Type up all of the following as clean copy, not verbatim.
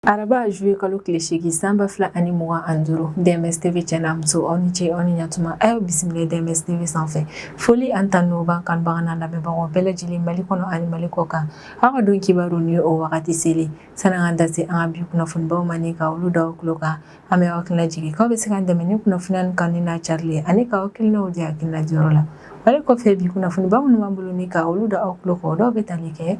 Araba juillet kalo tile 8 san 2025, DMS TV cɛ n'a muso, aw ni ce, aw ni ɲatuma. A y'aw bisimila DMS TV sanfɛ. Foli ani tanu b'an kanubaga n'a lamɛnbagaw bɛɛ lajɛlen Mali kɔnɔ ani Mali kɔ kan. Aw ka don kibaru ni o wagati seli. Sani an ka da se an ka bi kunnafonibaw ma ni ka olu da aw tulo kan, an bɛ aw hakilina jigin k'aw bɛ se k'an dɛmɛ ni kunnafoniya nin kanu n'a carili ye ani k'aw hakilinaw di hakilina diyɔrɔ la. Wale kɔfɛ, bi kunnafoniba minnu b'an bolo ni ka olu da aw tulo kan, o dɔw bɛ tali kɛ: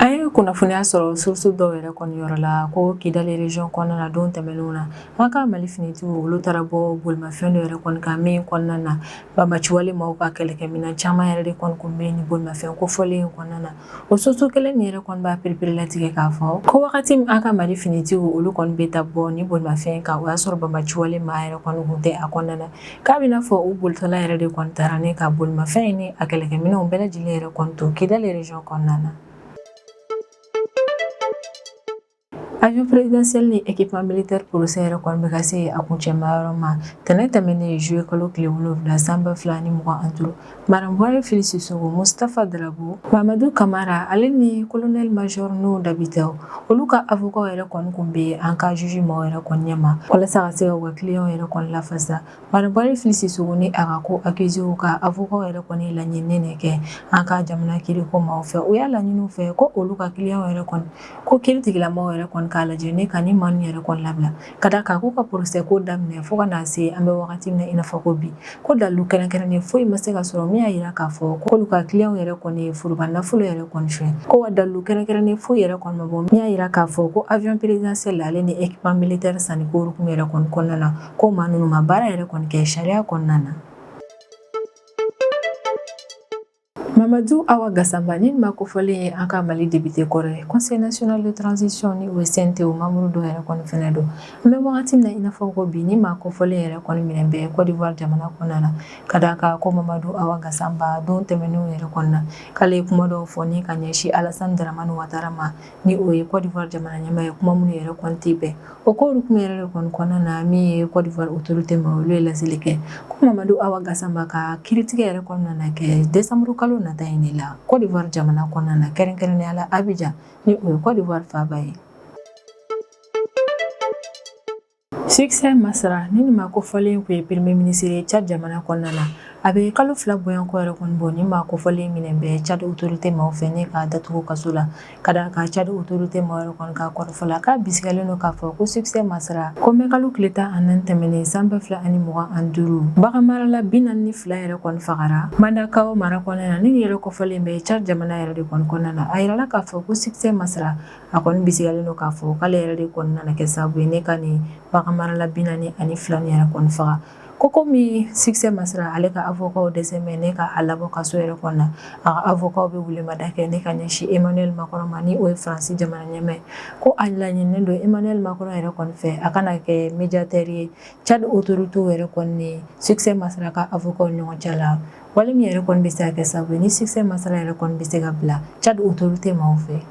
An ye kunnafoniya sɔrɔ source dɔw yɛrɛ kɔni yɔrɔ la ko Kidali région kɔnɔna na, don tɛmɛnenw na, an ka Mali finitigiw, olu taara bɔ bolimafɛn dɔ yɛrɛ kɔni kan min kɔnɔna na, banbaanciwale maaw ka kɛlɛkɛminɛn caman yɛrɛ de kɔni kun bɛ nin bolimafɛn kofɔlen in kɔnɔna na. O source kelen nin yɛrɛ kɔni b'a pereperelatigɛ k'a fɔ ko wagati min an ka Mali finitigiw, olu kɔni bɛ taa bɔ ni bolimafɛn kan, o y'a sɔrɔ banbaanciwale maa yɛrɛ kɔni kun tɛ a kɔnɔna na, k'a bɛna fɔ u bolitɔla yɛrɛ de kɔni taara ni ka bolimafɛn in ni a kɛlɛkɛminɛnw bɛɛ lajɛlen yɛrɛ kɔni to Kidali région kɔnɔna na. Avion présidentiel ni équipement militaire procès yɛrɛ kɔni bɛ ka se a kuncɛma yɔrɔ ma. Tɛnɛn tɛmɛnen, juillet kalo tile 7 san 2025, Madame Buhari Fili Sisoko, Mustapha Darabo, Mamadou Kamara, ale ni colonel major Nuhu Dabitɛw, olu ka avocat yɛrɛ kɔni kun bɛ an ka juge maaw yɛrɛ kɔni ɲɛma walasa ka se ka u ka client yɛrɛ kɔni lafasa. Madame Buhari Fili Sisoko ni a ka ko accusé ka avocat yɛrɛ kɔni laɲini de kɛ an ka jamana kiriko maaw fɛ. U y'a laɲini u fɛ ko olu ka client yɛrɛ kɔni, ko kiiritigilamaw yɛrɛ kɔni k'a lajɛ ne ka ni maa ninnu yɛrɛ kɔni labila, ka da kan k'u ka procès ko daminɛ fo ka na se an bɛ wagati min na i n'a fɔ ko bi, ko dalilu kɛrɛnkɛrɛnnen foyi ma se ka sɔrɔ min y'a jira k'a fɔ k'olu ka client yɛrɛ kɔni ye foroba nafolo yɛrɛ kɔni suɲɛ, ko wa dalilu kɛrɛnkɛrɛnnen foyi yɛrɛ kɔni ma bɔ min y'a jira k'a fɔ ko avion présidentiel ale ni équipement militaire sanni ko hukumu yɛrɛ kɔni kɔnɔna na, ko maa ninnu ma baara yɛrɛ kɔni kɛ sariya kɔnɔna na. Mamadu Awa Gasamba, ni maa kofɔlen ye an ka Mali député kɔrɔ ye, Conseil national de transition ni o ye CNT, o membre dɔ yɛrɛ kɔni fɛnɛ don. An bɛ wagati min na i n'a fɔ ko bi, ni maa kofɔlen yɛrɛ kɔni minɛ bɛ Côte d'Ivoire jamana kɔnɔna na, ka d'a kan ko Mamadu Awa Gasamba, don tɛmɛnenw yɛrɛ kɔni na, k'ale ye kuma dɔw fɔ ni ka ɲɛsin Alassane Dramane Ouattara ma, ni o ye Côte d'Ivoire jamana ɲɛmaa ye, kuma minnu yɛrɛ kɔni tɛ bɛn. O ko hukumu yɛrɛ de kɔni kɔnɔna na, min ye Côte d'Ivoire autorité ma, olu ye laseli kɛ ko Mamadu Awa Gasamba ka kiiritigɛ yɛrɛ kɔnɔna na kɛ décembre kalo nata in de la Côte d'Ivoire jamana kɔnɔna na, kɛrɛnkɛrɛnnenya la Abidjan, ni o ye Côte d'Ivoire faaba ye. Succès Masra, ni maa kofɔlen kun ye premier ministre ye Tchad jamana kɔnɔna na, a bɛ kalo 2 bɔɲɔgɔnko yɛrɛ kɔni bɔ, ni maa kofɔlen minɛ bɛ Tchad autorité maaw fɛ ni k'a datugu kaso la, ka d'a kan Tchad autorité maaw yɛrɛ kɔni ka kɔrɔfɔ la, k'a bisigalen don k'a fɔ ko Succès Masra, ko mai kalo tile 14 tɛmɛnen san 2025, baganmarala 42 yɛrɛ kɔni fagara Mandakao mara kɔnɔna na, ni nin yɛrɛ kofɔlen bɛ Tchad jamana yɛrɛ de kɔni kɔnɔna na. A yirala k'a fɔ ko Succès Masra, a kɔni bisigalen don k'a fɔ k'ale yɛrɛ de kɔni nana kɛ sababu ye ne ka nin baganmarala 42 nin yɛrɛ kɔni faga. Ko komi Succès Masra, ale ka avocat dɛsɛ bɛ ne ka a labɔ kaso yɛrɛ kɔnɔna na, a ka avocat bɛ welemada kɛ ne ka ɲɛsin Emmanuel Macron ma, ni o ye Faransi jamana ɲɛmaa ye, ko a laɲininen don Emmanuel Macron yɛrɛ kɔni fɛ, a kana kɛ médiateur ye Tchad autorités yɛrɛ kɔni ni Succès Masra ka avocat ɲɔgɔn cɛ la, wale min yɛrɛ kɔni bɛ se ka kɛ sababu ye ni Succès Masra yɛrɛ kɔni bɛ se ka bila Tchad autorité maaw fɛ.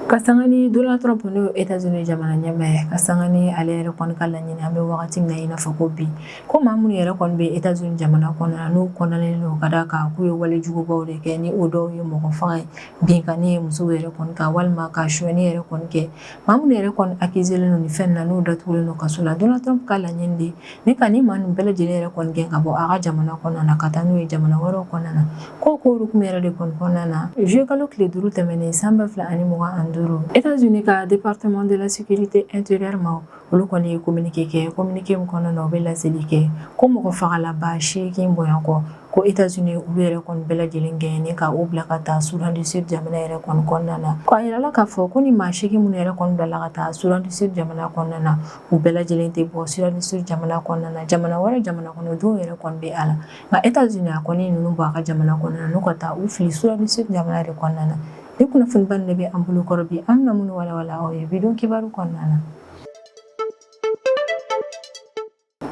Ka sanga ni Donald Trump, n'o ye États-Unis jamana ɲɛmaa ye, ka sanga ni ale yɛrɛ kɔni ka laɲini, an bɛ wagati min na i n'a fɔ ko bi, ko maa minnu yɛrɛ kɔni bɛ États-Unis jamana kɔnɔna na, n'u kɔnɔnalen don ka d'a kan k'u ye wale jugubaw de kɛ, ni o dɔw ye mɔgɔ faga ye, binkanni ye musow yɛrɛ kɔni kan, walima ka sonyɛni yɛrɛ kɔni kɛ, maa minnu yɛrɛ kɔni accusé don nin fɛn na, n'u datugulen don kaso la, Donald Trump ka laɲini de ni ka ni maa ninnu bɛɛ lajɛlen yɛrɛ kɔni gɛn ka bɔ a ka jamana kɔnɔna na ka taa n'u ye jamana wɛrɛw kɔnɔna na. Ko ko hukumu yɛrɛ de kɔni kɔnɔna na, juillet kalo tile 5 tɛmɛnen san 2025, États-Unis ka département de la sécurité intérieure ma, olu kɔni ye communiqué kɛ. Communiqué min kɔnɔna na, u bɛ laseli kɛ ko mɔgɔ fagalaba 8 bɔɲɔgɔn ko États-Unis olu yɛrɛ kɔni bɛɛ lajɛlen gɛn ni ka u bila ka taa Soudan du Sud jamana yɛrɛ kɔni kɔnɔna na. Ko a yirala k'a fɔ ko ni maa 8 minnu yɛrɛ kɔni bilala ka taa Soudan du Sud jamana kɔnɔna na, u bɛɛ lajɛlen tɛ bɔ Soudan du Sud jamana kɔnɔna na, jamana wɛrɛ jamana kɔnɔdenw yɛrɛ kɔni bɛ a la. Nka États-Unis a kɔni ninnu bɔ a ka jamana kɔnɔna na n'u ka taa u fili Soudan du Sud jamana yɛrɛ kɔnɔna na. Ni kunnafoniba nin de bɛ an bolo kɔrɔ bi, an bɛna minnu walawala aw ye bi don kibaru kɔnɔna na.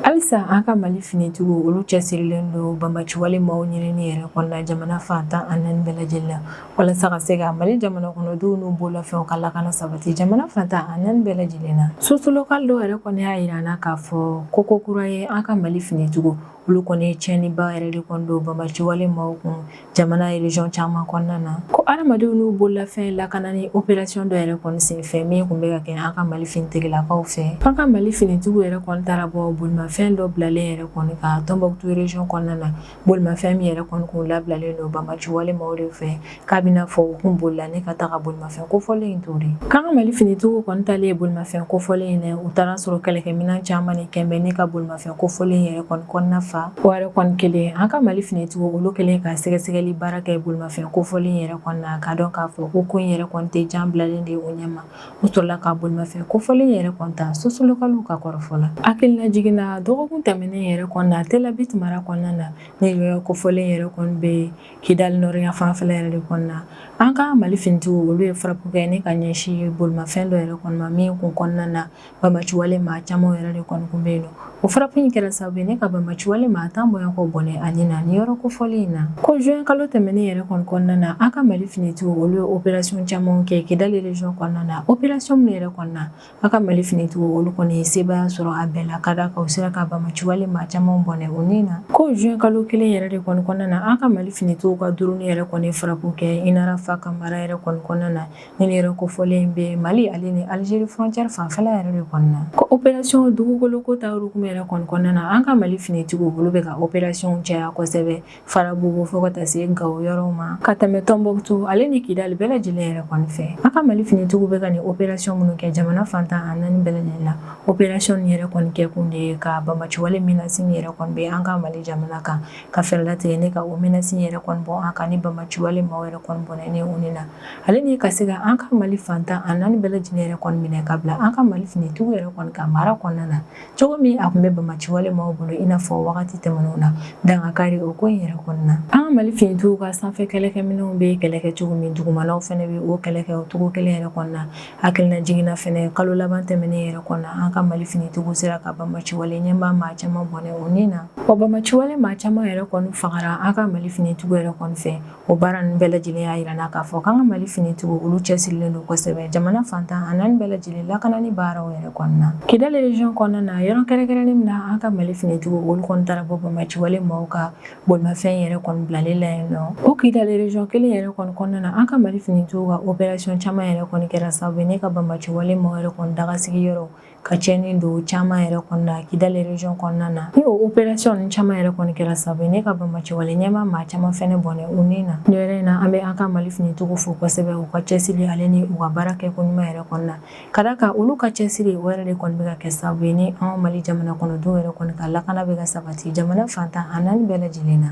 Halisa an ka Mali finitigiw, olu cɛsirilen don banbaanciwale maaw ɲinini yɛrɛ kɔnɔna jamana fan 14 bɛɛ lajɛlen na, walasa ka se ka Mali jamana kɔnɔdenw n'u bolofɛnw ka lakana sabati jamana fan 14 bɛɛ lajɛlen na. Source locale dɔw yɛrɛ kɔni y'a jira an na k'a fɔ ko ko kura ye an ka Mali finitigiw Olu kɔni ye tiɲɛniba yɛrɛ de kɔni don banbaanciwale maaw kun jamana région caman kɔnɔna na. Ko adamadenw n'u bololafɛn lakanani opération dɔ yɛrɛ kɔni senfɛ min tun bɛ ka kɛ an ka Mali finitigilakaw fɛ. An ka Mali finitigiw yɛrɛ kɔni taara bɔ bolimafɛn dɔ bilalen yɛrɛ kɔni kan Tombouctou région kɔnɔna na. Bolimafɛn min yɛrɛ kɔni kun labilalen don banbaanciwale maaw de fɛ, k'a bɛna fɔ u kun bolila ne ka taga bolimafɛn kofɔlen in to de. K'an ka Mali finitigiw kɔni taalen bolimafɛn kofɔlen in na, u taara sɔrɔ kɛlɛkɛminɛn caman de kɛn bɛ ne ka bolimafɛn kofɔlen yɛrɛ kɔni kɔnɔna fa. O yɛrɛ kɔni kelen, an ka Mali finitigiw olu kɛlen ka sɛgɛsɛgɛli baara kɛ bolimafɛn kofɔlen yɛrɛ kɔni na, k'a dɔn k'a fɔ ko in yɛrɛ kɔni tɛ jan bilalen de u ɲɛma. U sɔrɔla ka bolimafɛn kofɔlen yɛrɛ kɔni ta sosolokaliw ka kɔrɔfɔ la. Hakililajigin na, dɔgɔkun tɛmɛnen yɛrɛ kɔni na, Telabit mara kɔnɔna na, ni yɔrɔ kofɔlen yɛrɛ kɔni bɛ Kidali nord yan fanfɛla yɛrɛ de kɔni na, an ka Mali finitigiw olu ye frappe kɛ ni ka ɲɛsin bolimafɛn dɔ yɛrɛ kɔni ma min kun kɔnɔna na banbaanciwale maa caman yɛrɛ de kɔni kun bɛ yen nɔ. O frappe in kɛra sababu ye ne ka banbaanciwale maa 10 bɔɲɔgɔnko bɔnɛ a ni na ni yɔrɔ kofɔlen in na. Ko juin kalo tɛmɛnen yɛrɛ kɔni kɔnɔna na, an ka Mali finitigiw olu ye opération caman kɛ Kidali région kɔnɔna na, opération minnu yɛrɛ kɔni na, an ka Mali finitigiw olu kɔni ye sebaaya sɔrɔ a bɛɛ la, ka d'a kan u sera ka banbaanciwale maa caman bɔnɛ u ni na. Ko juin kalo kelen yɛrɛ de kɔni kɔnɔna na, an ka Mali finitigiw ka drone yɛrɛ kɔni frappe kɛ Inarafaka mara yɛrɛ kɔni kɔnɔna na. Nin yɔrɔ kofɔlen bɛ Mali ale ni Algérie frontière fanfɛla yɛrɛ de kɔnɔna na. Ko opération dugukolo ko ta hukumu yɛrɛ kɔni kɔnɔna na, an ka Mali finitigiw olu bɛ ka opération caya kosɛbɛ Farabougou fo ka taa se Gao yɔrɔw ma, ka tɛmɛ Tombouctou ale ni Kidali bɛɛ lajɛlen yɛrɛ kɔni fɛ. An ka Mali finitigiw bɛ ka nin opération minnu kɛ jamana fan 14 bɛɛ lajɛlen na, opération nin yɛrɛ kɔni kɛ kun de ye ka banbaanciwale menace min yɛrɛ kɔni bɛ an ka Mali jamana kan, ka fɛɛrɛ latigɛ ne ka o menace yɛrɛ kɔni bɔ an kan ni banbaanciwale maaw yɛrɛ kɔni bɔnɛni u ni na. Ale ni ka se ka an ka Mali fan 14 bɛɛ lajɛlen yɛrɛ kɔni minɛ ka bila an ka Mali finitigiw yɛrɛ kɔni ka mara kɔnɔna na, cogo min a tun bɛ banbaanciwale maaw bolo i n'a fɔ wagati tɛmɛnenw na, dankari o ko in yɛrɛ kɔni na. An ka Mali finitigiw ka sanfɛ kɛlɛkɛminɛnw bɛ kɛlɛ kɛ cogo min, dugumalaw fana bɛ o kɛlɛ kɛ o cogo kelen yɛrɛ kɔni na. Hakililajigin na fana, kalo laban tɛmɛnen yɛrɛ kɔni na, an ka Mali finitigiw sera ka banbaanciwale ɲɛmaa maa caman bɔnɛ u ni na. Wa banbaanciwale maa caman yɛrɛ kɔni fagara an ka Mali finitigiw yɛrɛ kɔni fɛ. O baara ninnu bɛɛ lajɛlen y'a jira na k'a fɔ k'an ka Mali finitigiw olu cɛsirilen don kosɛbɛ jamana fan 14 bɛɛ lajɛlen lakanani baaraw yɛrɛ kɔnɔna na. Kidali région kɔnɔna na, yɔrɔ kɛrɛnkɛrɛnnen min na an ka Mali finitigiw olu kɔni taara bɔ banbaanciwale maaw ka bolimafɛn yɛrɛ kɔni bilalen la yen nɔ. O Kidali région kelen yɛrɛ kɔni kɔnɔna na, an ka Mali finitigiw ka opération caman yɛrɛ kɔni kɛra sababu ye ne ka banbaanciwale maaw yɛrɛ kɔni dagasigi yɔrɔ ka tiɲɛni don caman yɛrɛ kɔni na Kidali région kɔnɔna na. Ni o opération ninnu caman yɛrɛ kɔni kɛra sababu ye ne ka banbaanciwale ɲɛmaa maa caman fɛnɛ bɔnɛ u ni na. Nin yɔrɔ in na, an bɛ an ka Mali finitigiw fo kosɛbɛ u ka cɛsiri ale ni u ka baara kɛko ɲuman yɛrɛ kɔni na, ka d'a kan olu ka cɛsiri o yɛrɛ de kɔni bɛ ka kɛ sababu ye ni anw Mali jamana kɔnɔdenw yɛrɛ kɔni ka lakana bɛ ka sabati jamana fan 14 bɛɛ lajɛlen na.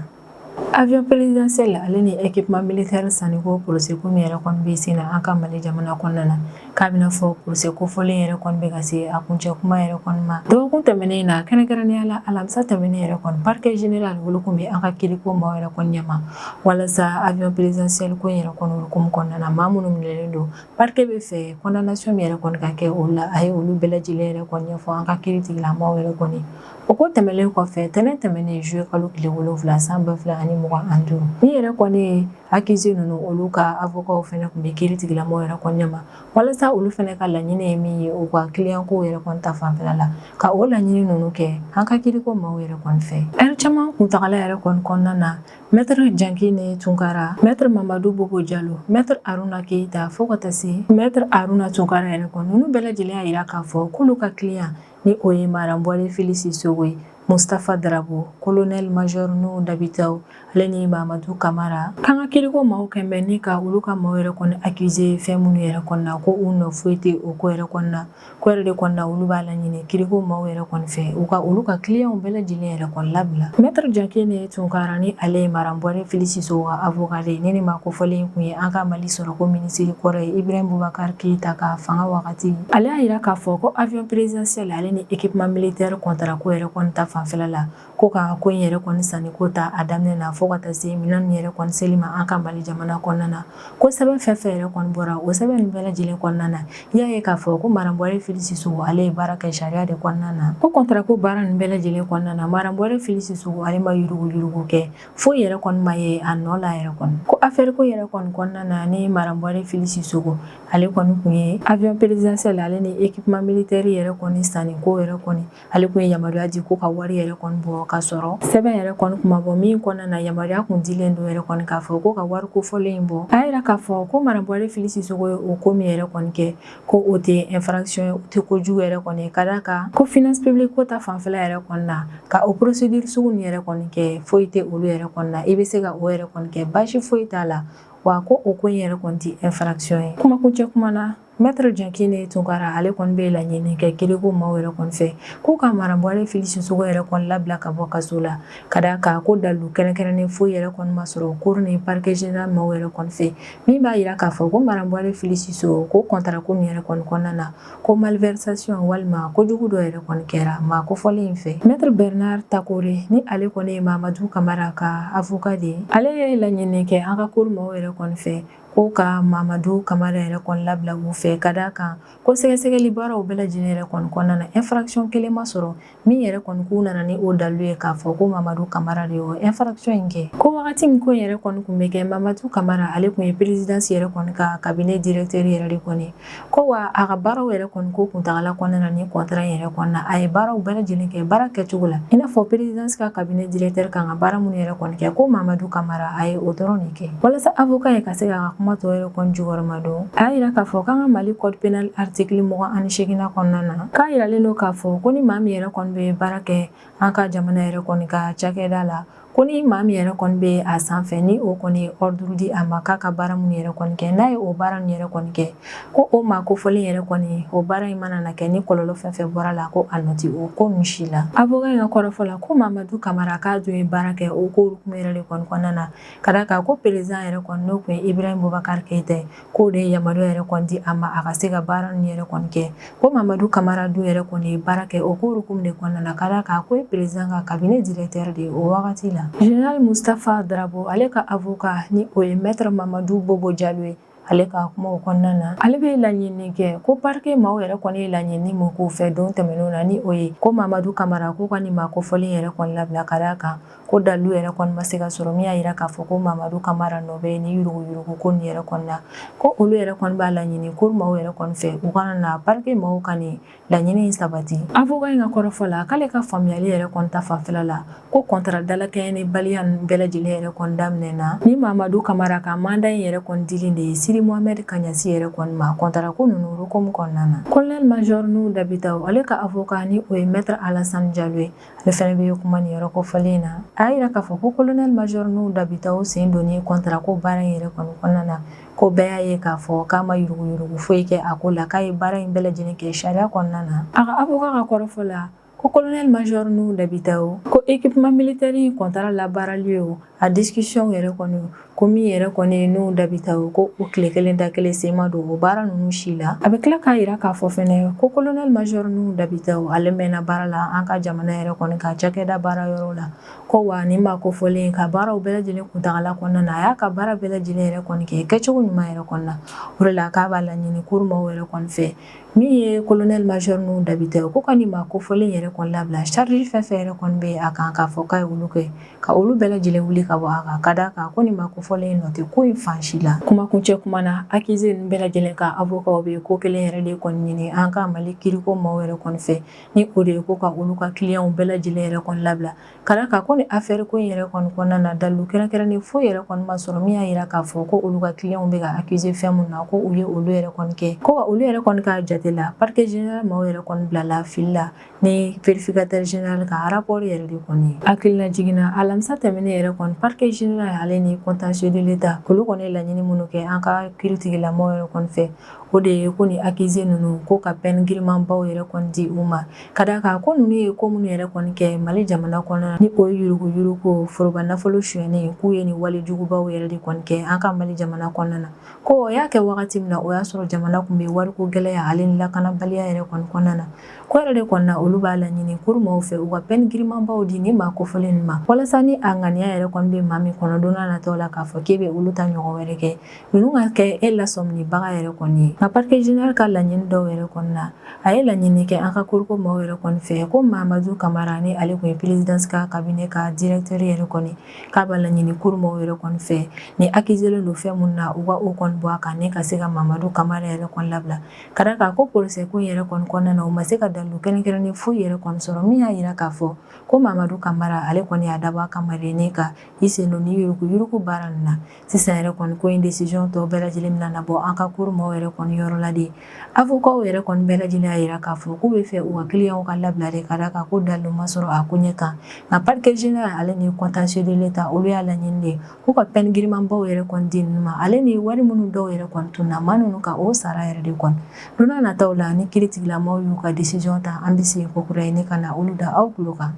Avion présidentiel ale ni équipement militaire sanniko procès ko min yɛrɛ kɔni bɛ sen na an ka Mali jamana kɔnɔna na, k'a bɛna fɔ procès kofɔlen yɛrɛ kɔni bɛ ka se a kuncɛ kuma yɛrɛ kɔni ma dɔgɔkun tɛmɛnen na, kɛrɛnkɛrɛnnenya la alamisa tɛmɛnen yɛrɛ kɔni, parquet général olu kun bɛ an ka kiriko maaw yɛrɛ kɔni ɲɛma walasa avion présidentiel ko in yɛrɛ kɔni hukumu kɔnɔna na, maa minnu minɛlen don, parquet bɛ fɛ condamnation min yɛrɛ kɔni ka kɛ olu la. A ye olu bɛɛ lajɛlen yɛrɛ kɔni ɲɛfɔ an ka kiiri tigilamaaw yɛrɛ kɔni. O ko tɛmɛnen kɔfɛ, tɛnɛn tɛmɛnen juillet kalo tile 7 san 2025, ni yɛrɛ kɔni ye accusé ninnu olu ka avocat fana tun bɛ kiiri tigilamaaw yɛrɛ kɔni ɲɛma walasa olu fana ka laɲini ye min ye u ka client ko yɛrɛ kɔni ta fanfɛla la, ka o laɲini ninnu kɛ an ka kiriko maaw yɛrɛ kɔni fɛ. Ɛri caman kuntagala yɛrɛ kɔni kɔnɔna na, Maître Jankinɛ Tunkara, Maître Mamadu Bobo Jalo, Maître Aruna Keyita, fo ka taa se Maître Aruna Tunkara yɛrɛ kɔni, ninnu bɛɛ lajɛlen y'a jira k'a fɔ k'olu ka client ni o ye Maran Bɔre Fili Sisoko ye, Mustafa Darabo, Colonel Major Nuhu Dabitaw ale ni Mamadu Kamara, k'an ka kiriko maaw kɛn bɛ ni ka olu ka maaw yɛrɛ kɔni accusé fɛn minnu yɛrɛ kɔni na, ko u nɔ foyi tɛ o ko yɛrɛ kɔni na. Ko yɛrɛ de kɔni na, olu b'a laɲini kiriko maaw yɛrɛ kɔni fɛ u ka olu ka clients bɛɛ lajɛlen yɛrɛ kɔni labila. Maître Jankinɛ Tunkara, ni ale ye Maran Bɔre Fili Sisoko ka avocat de ye, ni maa kofɔlen kun ye an ka Mali sɔrɔko minisiri kɔrɔ ye Ibrahim Boubacar Keïta ka fanga wagati, ale y'a jira k'a fɔ ko avion présidentiel ale ni équipement militaire contrat ko yɛrɛ kɔni ta fanfɛla la, ko ka ko in yɛrɛ kɔni sanni ko ta a daminɛ na fo ka taa se minɛn yɛrɛ kɔni seli ma an ka Mali jamana kɔnɔna na, ko sɛbɛn fɛn fɛn yɛrɛ kɔni bɔra, o sɛbɛn nin bɛɛ lajɛlen kɔnɔna na, i y'a ye k'a fɔ ko Maran Bɔre Fili Sisoko ale ye baara kɛ sariya de kɔnɔna na. Ko contrat ko baara nin bɛɛ lajɛlen kɔnɔna na, Maran Bɔre Fili Sisoko ale ma yurugu yurugu kɛ, foyi yɛrɛ kɔni ma ye a nɔ la yɛrɛ kɔni. Ko affaire ko yɛrɛ kɔni kɔnɔna na, ni Maran Bɔre Fili Sisoko ale kɔni kun ye avion présidentiel ale ni équipement militaire yɛrɛ kɔni sanni ko yɛrɛ kɔni, ale kun ye yamaruya di ko ka wari wari yɛrɛ kɔni bɔ ka sɔrɔ sɛbɛn yɛrɛ kɔni kun ma bɔ min kɔnɔna na yamaruya kun dilen don yɛrɛ kɔni k'a fɔ ko ka wari kofɔlen in bɔ. A y'a yira k'a fɔ ko Madame Buware Fili Sisoko ye o ko min yɛrɛ kɔni kɛ, ko o tɛ infraction ye, o tɛ kojugu yɛrɛ kɔni, ka d'a kan ko finance publique ko ta fanfɛla yɛrɛ kɔni na, ka o procédure sugu nin yɛrɛ kɔni kɛ, foyi tɛ olu yɛrɛ kɔni na. I bɛ se ka o yɛrɛ kɔni kɛ, baasi foyi t'a la, wa ko o ko in yɛrɛ kɔni tɛ infraction ye. Kumakuncɛ kuma na, Maître Diakiné Tunkara, ale kɔni bɛ laɲini kɛ kiriko maaw yɛrɛ kɔni fɛ k'u ka Madame Buware Fili Sisoko yɛrɛ kɔni labila ka bɔ kaso la, ka d'a kan ko dalilu kɛrɛnkɛrɛnnen foyi yɛrɛ kɔni ma sɔrɔ cour ni parquet général maaw yɛrɛ kɔni fɛ min b'a yira k'a fɔ ko Madame Buware Fili Sisoko ko contrat ko min yɛrɛ kɔni kɔnɔna na, ko malversation walima kojugu dɔ yɛrɛ kɔni kɛra maa kofɔlen in fɛ. Maître Bernard Takore, ni ale kɔni ye Mamadu Kamara ka avocat de ye, ale ye laɲini kɛ an ka cour maaw yɛrɛ kɔni fɛ ko ka Mamadu Kamara yɛrɛ kɔni labila u fɛ, ka d'a kan ko sɛgɛsɛgɛli baaraw bɛɛ lajɛlen yɛrɛ kɔni kɔnɔna na, infraction kelen ma sɔrɔ min yɛrɛ kɔni k'u nana ni o dalilu ye k'a fɔ ko Mamadu Kamara de y'o infraction in kɛ. Ko wagati min ko in yɛrɛ kɔni kun bɛ kɛ, Mamadu Kamara, ale kun ye présidence yɛrɛ kɔni ka cabinet directeur yɛrɛ de kɔni ko, wa a ka baaraw yɛrɛ kɔni ko kuntagala kɔnɔna na, ni contrat in yɛrɛ kɔni na, a ye baaraw bɛɛ lajɛlen kɛ baara kɛcogo la, i n'a fɔ présidence ka cabinet directeur kan ka baara minnu yɛrɛ kɔni kɛ, ko Mamadu Kamara, a ye o dɔrɔn de kɛ. Walasa avocat ye ka se k'a ka kuma tɔ yɛrɛ kɔni jukɔrɔma don, a y'a yira k'a fɔ k'an ka Mali code pénal article 28nan kɔnɔna na, k'a yiralen don k'a fɔ ko ni maa min yɛrɛ kɔni bɛ baara kɛ an ka jamana yɛrɛ kɔni ka cakɛda la, ko ni maa min yɛrɛ kɔni bɛ a sanfɛ, ni o kɔni ye ordre di a ma k'a ka baara minnu yɛrɛ kɔni kɛ, n'a ye o baara ninnu yɛrɛ kɔni kɛ, ko o maa kofɔlen yɛrɛ kɔni, o baara in mana na kɛ ni kɔlɔlɔ fɛn fɛn bɔra la, ko a nɔ tɛ o ko ninnu si la. Avocat in ka kɔrɔfɔ la, ko Mamadu Kamara k'a dun ye baara kɛ o ko hukumu yɛrɛ de kɔni kɔnɔna na, ka d'a kan ko président yɛrɛ kɔni, n'o tun ye Ibrahim Boubacar Keïta ye, k'o de ye yamaruya yɛrɛ kɔni di a ma a ka se ka baara ninnu yɛrɛ kɔni kɛ. Ko Mamadu Kamara dun yɛrɛ kɔni ye baara kɛ o ko hukumu de kɔnɔna na, ka d'a kan ko ye président ka cabinet directeur de ye o wagati la. Général Mustapha Drabo, ale ka avocat, ni o ye maître Mamadu Bobo Jalo ye, ale ka kumaw kɔnɔna na, ale bɛ laɲini kɛ ko parquet maaw yɛrɛ kɔni ye laɲini min k'u fɛ don tɛmɛnenw na, ni o ye ko Mamadu Kamara k'u ka nin maa kofɔlen yɛrɛ kɔni labila, ka d'a kan ko dalilu yɛrɛ kɔni ma se ka sɔrɔ min y'a yira k'a fɔ ko Mamadu Kamara nɔ bɛ ni yuruguyurugu ko nin yɛrɛ kɔni na, ko olu yɛrɛ kɔni b'a laɲini ko maaw yɛrɛ kɔni fɛ u kana na parquet maaw ka nin laɲini in sabati. Avocat in ka kɔrɔfɔ la, k'ale ka faamuyali yɛrɛ kɔni ta fanfɛla la, ko contrat dalakɛɲɛnibaliya ninnu bɛɛ lajɛlen yɛrɛ kɔni daminɛna ni Mamadu Kamara ka mandat in yɛrɛ kɔni dili de ye Sidi Mohamed Kaɲasi yɛrɛ kɔni ma contrat ko ninnu hukumu kɔnɔna na. Colonel Major Nuhu Dabitao, ale ka avocat, ni o ye maître Alassane Diallo ye, ale fana bɛ kuma nin yɔrɔ kofɔlen na. A y'a yira k'a fɔ ko colonel major Nuhu Dabitao sen donni contrat ko baara in yɛrɛ kɔni kɔnɔna na, ko bɛɛ y'a ye k'a fɔ k'a ma yuruguyurugu foyi kɛ a ko la, k'a ye baara in bɛɛ lajɛlen kɛ sariya kɔnɔna na. A ka avocat ka kɔrɔfɔ la, ko colonel major Nuhu Dabitao, ko équipement militaire in contrat labaarali ye o, a discussion yɛrɛ kɔni, ko min yɛrɛ kɔni ye Nuhu Dabitao, ko o tile kelen da kelen sen ma don o baara ninnu si la. A bɛ tila k'a yira k'a fɔ fɛnɛ ko colonel major Nuhu Dabitao, ale mɛnna baara la an ka jamana yɛrɛ kɔni ka cakɛda baara yɔrɔ la, ko wa nin maa kofɔlen ka baaraw bɛɛ lajɛlen kuntagala kɔnɔna na, a y'a ka baara bɛɛ lajɛlen yɛrɛ kɔni kɛ kɛcogo ɲuman yɛrɛ kɔni na. O de la k'a b'a laɲini cour maaw yɛrɛ kɔni fɛ, min ye colonel major Nuhu Dabitao, ko ka nin maa kofɔlen yɛrɛ kɔni labila, charge fɛn fɛn yɛrɛ kɔni bɛ a kan k'a fɔ k'a ye olu kɛ, ka olu bɛɛ lajɛlen wuli ka bɔ a kan, ka d'a kan ko nin maa kofɔlen nɔ tɛ ko in fan si la. Kumakuncɛ kuma na, accusé ninnu bɛɛ lajɛlen ka avocat bɛ ko kelen yɛrɛ de kɔni ɲini an ka Mali kiriko maaw yɛrɛ kɔni fɛ, ni o de ye ko ka olu ka clients bɛɛ lajɛlen yɛrɛ kɔni labila, ka d'a kan ko ni affaire ko in yɛrɛ kɔni kɔnɔna na, dalilu kɛrɛnkɛrɛnnen foyi yɛrɛ kɔni ma sɔrɔ min y'a yira k'a fɔ ko olu ka clients bɛ ka accuser fɛn mun na, ko u ye olu yɛrɛ kɔni kɛ. Ko wa olu yɛrɛ kɔni ka jate la, parquet général maaw yɛrɛ kɔni bilala fili la ni vérificateur général ka rapport yɛrɛ de kɔni ye. Hakilina jiginna, alamisa tɛmɛnen yɛrɛ kɔni, parquet général ale ni contentieux de l'État, olu kɔni ye laɲini minnu kɛ an ka kiiritigɛlamɔgɔw yɛrɛ kɔni fɛ, o de ye ko ni accusé ninnu, ko ka peine girimanbaw yɛrɛ kɔni di u ma, ka d'a kan ko ninnu ye ko minnu yɛrɛ kɔni kɛ Mali jamana kɔnɔ, ni o ye yuruguyurugu, foroba nafolo sonyɛni, k'u ye nin wale jugubaw yɛrɛ de kɔni kɛ an ka Mali jamana kɔnɔna na. Ko o y'a kɛ wagati min na, o y'a sɔrɔ jamana tun bɛ wariko gɛlɛya ale ni lakanabaliya yɛrɛ kɔni kɔnɔna na. Ko yɛrɛ de kɔni na, olu b'a laɲini cour maaw fɛ u ka peine girimanbaw di ni maa kofɔlen ninnu ma, walasa ni a ŋaniya yɛrɛ kɔni bɛ maa min kɔnɔ don n'a nataw la k'a fɔ k'e bɛ olu ta ɲɔgɔn wɛrɛ kɛ, ninnu ka kɛ e lasɔminibaga yɛrɛ kɔni ye. Nka parquet général ka laɲini dɔw yɛrɛ kɔni na, a ye laɲini kɛ an ka cour ko maaw yɛrɛ kɔni fɛ ko Mamadu Kamara, ni ale tun ye présidence ka cabinet ka directeur yɛrɛ kɔni, k'a b'a laɲini cour maaw yɛrɛ kɔni fɛ, ni accusélen don fɛn mun na, u ka o kɔni bɔ a kan ni ka se ka Mamadu Kamara yɛrɛ kɔni labila, ka d'a kan ko procès ko yɛrɛ kɔni kɔnɔna na, u ma se ka dalilu kɛrɛnkɛrɛnnen foyi yɛrɛ kɔni sɔrɔ min y'a jira k'a fɔ ko Mamadu Kamara ale kɔni y'a dabɔ a kama de ni ka i sen don ni yuruku yuruku baara nin na. Sisan yɛrɛ kɔni, ko in décision tɔ bɛɛ lajɛlen bɛna na bɔ an ka cour maaw yɛrɛ kɔni yɔrɔ la de. Avocat yɛrɛ kɔni bɛɛ lajɛlen y'a jira k'a fɔ k'u bɛ fɛ u ka client ka labila de, ka d'a kan ko dalilu ma sɔrɔ a koɲɛ kan. Nka parquet général ale ni contentieux de l'État, olu y'a laɲini de k'u ka peine girimanbaw yɛrɛ kɔni di ninnu ma, ale ni wari minnu dɔw yɛrɛ kɔni tununna maa ninnu ka o sara yɛrɛ de kɔni. Don n'a nataw la, ni kiiritigilamaw y'u ka décision ta, an bɛ segin kokura ye ni ka na olu da aw tulo kan.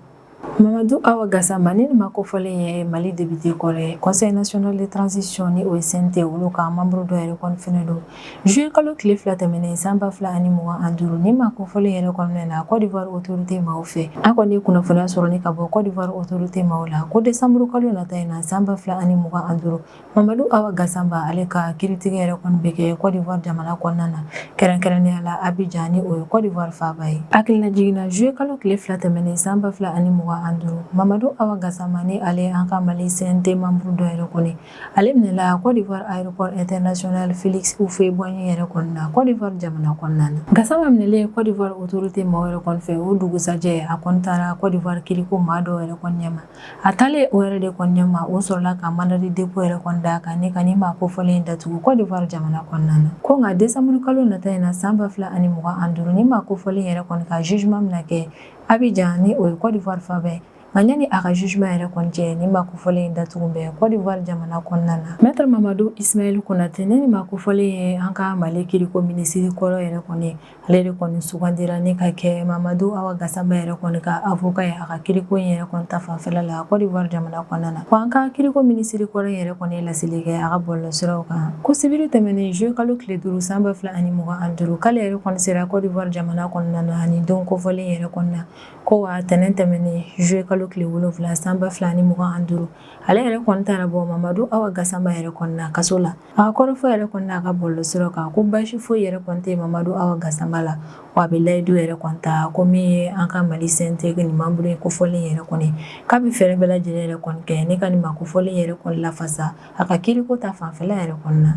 Mamadu Awa Gasama, ni nin ma kofɔlen ye Mali député kɔrɔ ye, Conseil national de transition ni o ye CNT, olu ka membre dɔ yɛrɛ kɔni fɛnɛ don. Juillet kalo tile 2 tɛmɛnen san 2025, ni ma kofɔlen yɛrɛ kɔnɔna na, Côte d'Ivoire autorité maaw fɛ, an kɔni ye kunnafoniya sɔrɔ ni ka bɔ Côte d'Ivoire autorité maaw la ko décembre kalo nata in na san 2025, Mamadu Awa Gasama ale ka kiiritigɛ yɛrɛ kɔni bɛ kɛ Côte d'Ivoire jamana kɔnɔna na, kɛrɛnkɛrɛnnenya la Abidjan, ni o ye Côte d'Ivoire faaba ye. Hakililajigin na, juillet kalo tile 2 tɛmɛnen san 2025, Mamadu Awa Gasama, ni ale an ka Mali CNT membre dɔ yɛrɛ kɔni, ale minɛla Côte d'Ivoire aéroport international Félix Houphouët-Boigny yɛrɛ kɔni na, Côte d'Ivoire jamana kɔnɔna na. Gasama minɛlen Côte d'Ivoire autorité maaw yɛrɛ kɔni fɛ, o dugusajɛ a kɔni taara Côte d'Ivoire kiiriko maa dɔw yɛrɛ kɔni ɲɛma. A taalen o yɛrɛ de kɔni ɲɛma, o sɔrɔla ka mandat de dépôt yɛrɛ kɔni d'a kan ni ka ni maa kofɔlen datugu Côte d'Ivoire jamana kɔnɔna na. Ko nka décembre kalo nata in na san 2025, ni maa kofɔlen yɛrɛ kɔni ka jugement bɛna kɛ Abidjan, ni o ye Côte d'Ivoire faaba ye. Nka yanni a ka jugement yɛrɛ kɔni cɛ, ni maa kofɔlen datugu bɛ Côte d'Ivoire jamana kɔnɔna na. Maître Mamadu Ismaël Konate, ni maa kofɔlen ye an ka Mali kiriko minisiri kɔrɔ yɛrɛ kɔni, ale de kɔni sugandira ni ka kɛ Mamadu Awa Gasama yɛrɛ kɔni ka avocat ye a ka kiriko in yɛrɛ kɔni ta fanfɛla la Côte d'Ivoire jamana kɔnɔna na. Wa an ka kiriko minisiri kɔrɔ yɛrɛ kɔni ye laseli kɛ a ka bɔlɔlɔsiraw kan ko sibiri tɛmɛnen juillet kalo tile 5 san 2025, k'ale yɛrɛ kɔni sera Côte d'Ivoire jamana kɔnɔna na ani don kofɔlen yɛrɛ kɔni na. Ko wa tɛnɛn tɛmɛnen juillet kalo tile 7 san 2025, ale yɛrɛ kɔni taara bɔ Mamadu Awa Gasama yɛrɛ kɔni na kaso la. A ka kɔrɔfɔ yɛrɛ kɔni n'a ka bɔlɔlɔsiraw kan ko baasi foyi yɛrɛ kɔni tɛ Mamadu Awa Gasama la, wa a bɛ layidu yɛrɛ kɔni ta ko min ye an ka Mali CNT nin membre in kofɔlen yɛrɛ kɔni, k'a bɛ fɛɛrɛ bɛɛ lajɛlen yɛrɛ kɔni kɛ ni ka nin maa kofɔlen yɛrɛ kɔni lafasa a ka kiriko ta fanfɛla yɛrɛ kɔni na.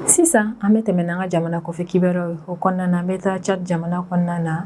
Sisan an bɛ tɛmɛ n'an ka jamana kɔfɛ kibaruyaw ye. O kɔnɔna na, an bɛ taa Tchad jamana kɔnɔna na.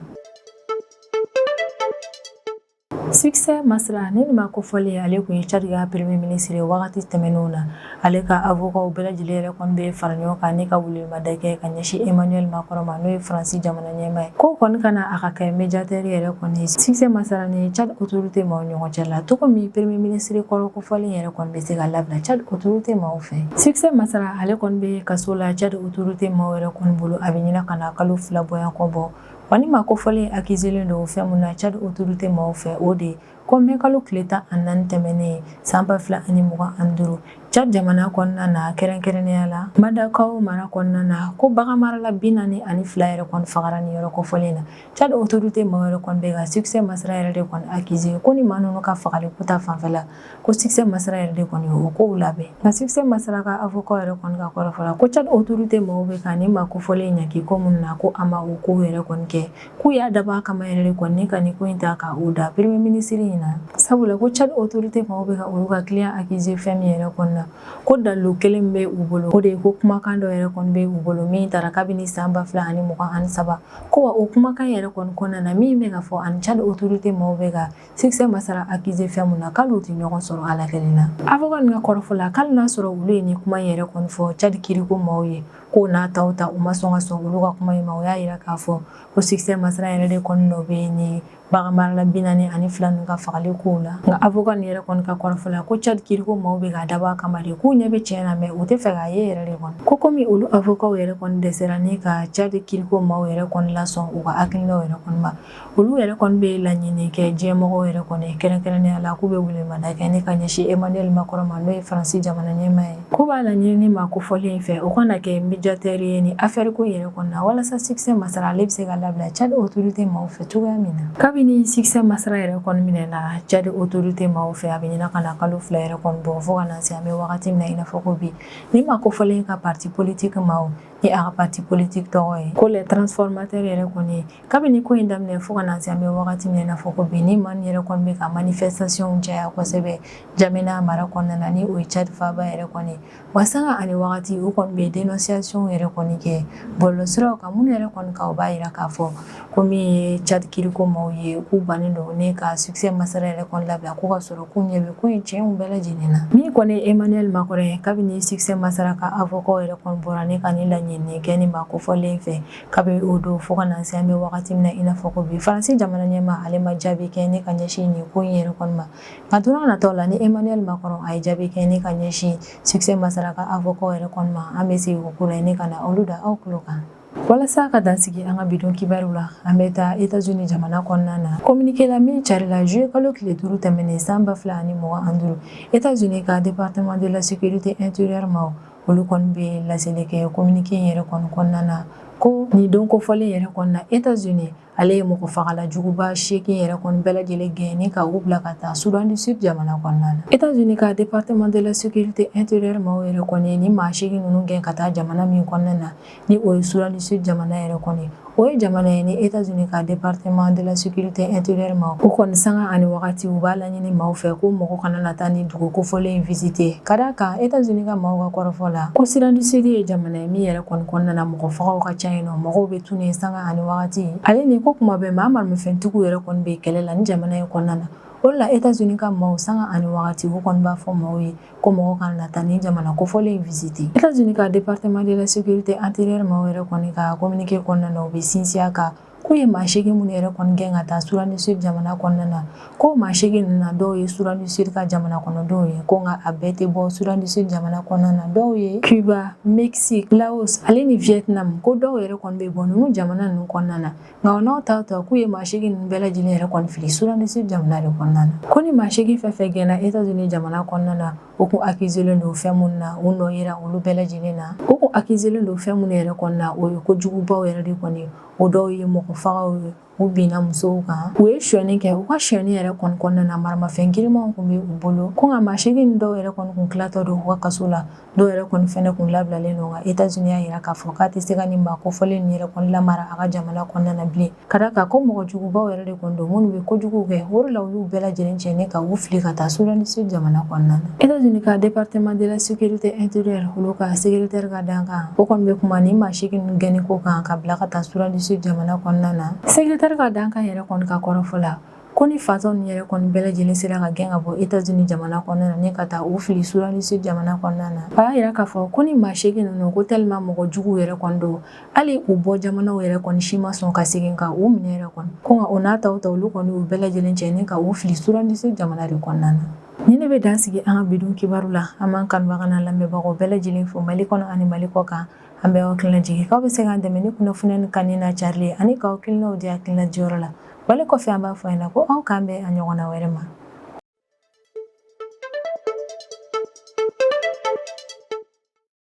Succès Masra, ni maa kofɔlen ale tun ye Tchad ka premier ministre ye wagati tɛmɛnenw na, ale ka avocat bɛɛ lajɛlen yɛrɛ kɔni bɛ fara ɲɔgɔn kan ni ka welemada kɛ ka ɲɛsin Emmanuel Macron ma, n'o ye Faransi jamana ɲɛmaa ye, ko kɔni ka na a ka kɛ médiateur yɛrɛ kɔni Succès Masra ni Tchad autorité maaw ɲɔgɔn cɛ la, cogo min premier ministre kɔrɔ kofɔlen yɛrɛ kɔni bɛ se ka labila Tchad autorité maaw fɛ. Succès Masra ale kɔni bɛ kaso la Tchad autorité maaw yɛrɛ kɔni bolo, a bɛ ɲini ka na kalo 2 bɔɲɔgɔn bɔ. Wa ni maa kofɔlen accusélen don fɛn mun na Tchad autorité maaw fɛ, o de ko mai kalo tile 14 tɛmɛnen san 2025, Tchad jamana kɔnɔna na, kɛrɛnkɛrɛnnenya la Madakaw mara kɔnɔna na, ko baganmarala 42 yɛrɛ kɔni fagara ni yɔrɔ kofɔlen na. Tchad autorité maaw yɛrɛ kɔni bɛ ka Succès Masra yɛrɛ de kɔni accusé ko ni maa ninnu ka fagali ko ta fanfɛla, ko Succès Masra yɛrɛ de kɔni o kow labɛn. Nka Succès Masra ka avocat yɛrɛ kɔni ka kɔrɔfɔ la ko Tchad autorité maaw bɛ ka ni maa kofɔlen ɲangi ko minnu na, ko a ma o kow yɛrɛ kɔni kɛ, k'u y'a dabɔ a kama yɛrɛ de kɔni ni ka nin ko in ta ka o da premier ministre in na, sabula ko Tchad autorité maaw bɛ ka olu ka client accusé fɛn min yɛrɛ kɔni na, ko dalilu kelen bɛ u bolo, o de ye ko kumakan dɔ yɛrɛ kɔni bɛ u bolo min taara kabini san 2023, ko wa o kumakan yɛrɛ kɔni kɔnɔna na, min bɛ ka fɔ ani Tchad autorité maaw bɛ ka Succès Masra accusé fɛn mun na, k'ale tɛ ɲɔgɔn sɔrɔ a la kelen na. Avocat nin ka kɔrɔfɔ la, k'ale n'a sɔrɔ olu ye nin kuma in yɛrɛ kɔni fɔ Tchad kiriko maaw ye, k'o n'a taw ta u ma sɔn ka sɔn olu ka kuma in ma, o y'a yira k'a fɔ ko Succès Masra yɛrɛ de kɔni nɔ bɛ nin baganmarala 42 ninnu ka fagali kow la. Nka avocat nin yɛrɛ kɔni ka kɔrɔfɔ la ko Tchad kiriko maaw bɛ k'a dabɔ a kama de, k'u ɲɛ bɛ tiɲɛ na mais u tɛ fɛ k'a ye yɛrɛ de kɔni, ko komi olu avocat yɛrɛ kɔni dɛsɛra ni ka Tchad kiriko maaw yɛrɛ kɔni lasɔn u ka hakilinaw yɛrɛ kɔni ma, olu yɛrɛ kɔni bɛ laɲini kɛ diɲɛmɔgɔw yɛrɛ kɔni, kɛrɛnkɛrɛnnenya la k'u bɛ welemada kɛ ni ka ɲɛsin Emmanuel Macron ma, n'o ye Faransi jamana ɲɛmaa ye, k'u b'a laɲini ni maa kofɔlen in fɛ, o kana kɛ médiateur ye ni affaire ko yɛrɛ kɔni na, walasa Succès Masra ale bɛ se ka labila Tchad autorité maaw fɛ cogoya min na. Kabini Kabini Succès Masra yɛrɛ kɔni minɛna Tchad autorité maaw fɛ, a bɛ ɲini ka na kalo 2 yɛrɛ kɔni bɔ, fo ka na se an bɛ wagati min na i n'a fɔ ko bi, ni maa kofɔlen ka parti politique maaw, ni a ka parti politique tɔgɔ ye ko Les Transformateurs yɛrɛ kɔni ye, kabini ko in daminɛ fo ka na se an bɛ wagati min na i n'a fɔ ko bi, ni maa yɛrɛ kɔni bɛ ka manifestation caya kosɛbɛ N'Djamena mara kɔnɔna na, ni o ye Tchad faaba yɛrɛ kɔni. Wa sanga ani wagati, u kɔni bɛ dénonciation yɛrɛ kɔni kɛ bɔlɔlɔsiraw kan, minnu yɛrɛ kɔni kan, u b'a jira k'a fɔ ko min ye Tchad kiriko maaw ye, k'u bannen don ne ka Succès Masra yɛrɛ kɔni labila, k'u ka sɔrɔ k'u ɲɛ bɛ ko in tiɲɛw bɛɛ lajɛlen na. Min kɔni ye Emmanuel Macron ye, kabini Succès Masra ka avocat yɛrɛ kɔni bɔra ne ka ni laɲini kɛ ni maa kofɔlen fɛ, kabini o don fo ka na se an bɛ wagati min na i n'a fɔ ko bi, Faransi jamana ɲɛmaa, ale ma jaabi kɛ ne ka ɲɛsin nin ko in yɛrɛ kɔni ma. Nka don nataw la, ni Emmanuel Macron a ye jaabi kɛ ne ka ɲɛsin Succès Masra ka avocat yɛrɛ kɔni ma, an bɛ segin o ko la ne ka na olu da aw tulo kan. Walasa ka dansigi an ka bi don kibaru la, an bɛ taa États-Unis jamana kɔnɔna na. Communiqué la min carila juillet kalo tile 5 tɛmɛnen san 2025, États-Unis ka département de la sécurité intérieure maaw, olu kɔni bɛ laseli kɛ communiqué in yɛrɛ kɔni kɔnɔna na ko nin don kofɔlen yɛrɛ kɔnɔna na, États-Unis ale ye mɔgɔ fagala juguba 8 yɛrɛ kɔni bɛɛ lajɛlen gɛn ni ka u bila ka taa Soudan du Sud jamana kɔnɔna na. États-Unis ka département de la sécurité intérieure maaw yɛrɛ kɔni ni maa 8 ninnu gɛn ka taa jamana min kɔnɔna na, ni o ye Soudan du Sud jamana yɛrɛ kɔni, o ye jamana ye ni États-Unis ka département de la sécurité intérieure maaw, u kɔni sanga ani wagati, u b'a laɲini maaw fɛ ko mɔgɔ kana na taa ni dugu kofɔlen in visiter, ka d'a kan États-Unis ka maaw ka kɔrɔfɔ la ko Soudan du Sud ye jamana ye min yɛrɛ kɔni kɔnɔna na, mɔgɔ fagaw ka ca yen nɔ, mɔgɔw bɛ tunu sanga ani wagati, ale ni ko kuma bɛɛ maa maramafɛntigiw yɛrɛ kɔni bɛ kɛlɛ la ni jamana in kɔnɔna na. O de la États-Unis ka maaw, sanga ani wagati, u kɔni b'a fɔ maaw ye ko mɔgɔ kana na taa ni jamana kofɔlen in visiter. États-Unis ka département de la sécurité intérieure maaw yɛrɛ kɔni ka communiqué kɔnɔna na, u bɛ sinsin a kan k'u ye maa 8 minnu yɛrɛ kɔni gɛn ka taa Soudan du Sud jamana kɔnɔna na, ko maa 8 ninnu na, dɔw ye Soudan du Sud ka jamana kɔnɔdenw ye, ko nka a bɛɛ tɛ bɔ Soudan du Sud jamana kɔnɔna na. Dɔw ye Cuba, Mexique, Laos ale ni Vietnam, ko dɔw yɛrɛ kɔni bɛ bɔ ninnu jamana ninnu kɔnɔna na. Nka o n'aw ta ta, k'u ye maa 8 ninnu bɛɛ lajɛlen yɛrɛ kɔni fili Soudan du Sud jamana de kɔnɔna na. Ko ni maa 8 fɛn fɛn gɛnna États-Unis jamana kɔnɔna na, u kun accusé don fɛn minnu na, u nɔ yera olu bɛɛ lajɛlen na. U kun accusé don fɛn minnu yɛrɛ kɔni na, o ye kojugubaw yɛrɛ de kɔni. O dɔw ye mɔgɔ fagaw ye, u binna musow kan, u ye sonyɛni kɛ, u ka sonyɛni yɛrɛ kɔni kɔnɔna na, maramafɛn girimanw kun bɛ u bolo. Ko nka maa 8 dɔw yɛrɛ kɔni kun tilatɔ don u ka kaso la, dɔw yɛrɛ kɔni fɛnɛ kun labilalen don. Nka États-Unis y'a jira k'a fɔ k'a tɛ se ka nin maa kofɔlen nin yɛrɛ kɔni lamara a ka jamana kɔnɔna na bilen, ka d'a kan ko mɔgɔ jugubaw yɛrɛ de kɔni don minnu bɛ kojugu kɛ. O de la u y'u bɛɛ lajɛlen cɛ ni ka u fili ka taa Soudan du Sud jamana kɔnɔna na. États-Unis ka département de la sécurité intérieure, olu ka secrétaire ka dankan, o kɔni bɛ kuma nin maa 8 ninnu gɛnni ko kan ka bila ka taa Soudan du Sud jamana kɔnɔna na. Secrétaire ka dankan yɛrɛ kɔni ka kɔrɔfɔ la, ko ni fatɔ ninnu yɛrɛ kɔni bɛɛ lajɛlen sera ka gɛn ka bɔ États-Unis jamana kɔnɔna na ni ka taa u fili Soudan du Sud jamana kɔnɔna na, a y'a jira k'a fɔ ko ni maa 8 ninnu, ko tellement mɔgɔ juguw yɛrɛ kɔni don, hali u bɔ jamanaw yɛrɛ kɔni si ma sɔn ka segin ka u minɛ yɛrɛ kɔni. Ko nka o n'a taw ta, olu kɔni y'u bɛɛ lajɛlen cɛ ni ka u fili Soudan du Sud jamana de kɔnɔna na. Ni ne bɛ dan sigi an ka bi don kibaru la. An b'an kanubaga n'an lamɛnbagaw bɛɛ lajɛlen fo Mali kɔnɔ ani Mali kɔ kan. An bɛ aw hakilina jigin k'aw bɛ se k'an dɛmɛ ni kunnafoniya ni kanuni n'a carili ye, ani k'aw hakilinaw di hakilina diyɔrɔ la. Wale kɔfɛ, an b'a fɔ ɲɛna ko aw k'an bɛn a ɲɔgɔnna wɛrɛ ma.